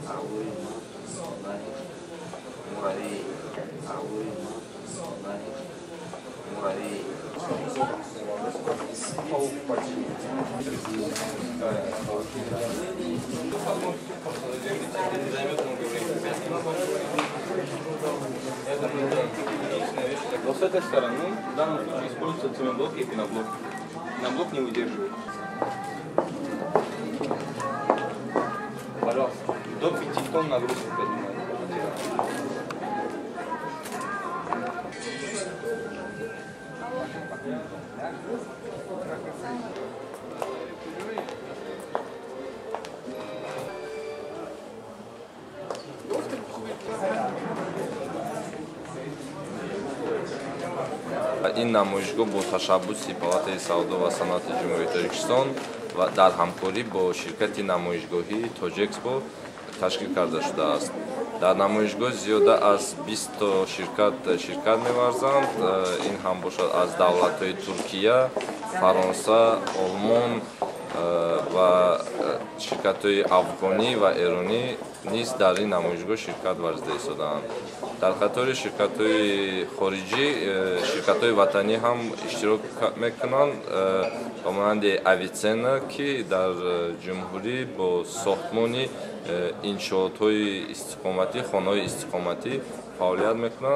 Муравей, муравей. Но с этой стороны в данном случае используются цементблоки и пеноблоки. Пеноблок не выдерживает. Пожалуйста, до 5 тонн нагрузку поднимает. Ин намоишгоҳ бо ташаббуси Палатаи савдо ва саноати Ҷумҳурии Тоҷикистон ва дар ҳамкорӣ бо ширкати намоишгоҳӣ Тоҷэкспо ташкил карда шудааст. Дар намоишгоҳ зиёда аз 20 то ширкат ширкат меварзанд. Ин ҳам бошад аз давлатҳои Туркия, Фаронса, Олмон ва ширкатҳои афғонӣ ва эронӣ низ дар ин намоишгоҳ ширкат варзида истодаанд. Дар қатори ширкатҳои хориҷӣ ширкатҳои ватанӣ ҳам иштирок мекунанд, ба монанди Авиценна, ки дар ҷумҳурӣ бо сохтмони иншоотҳои истиқоматӣ, хонаҳои истиқоматӣ фаъолият мекунанд.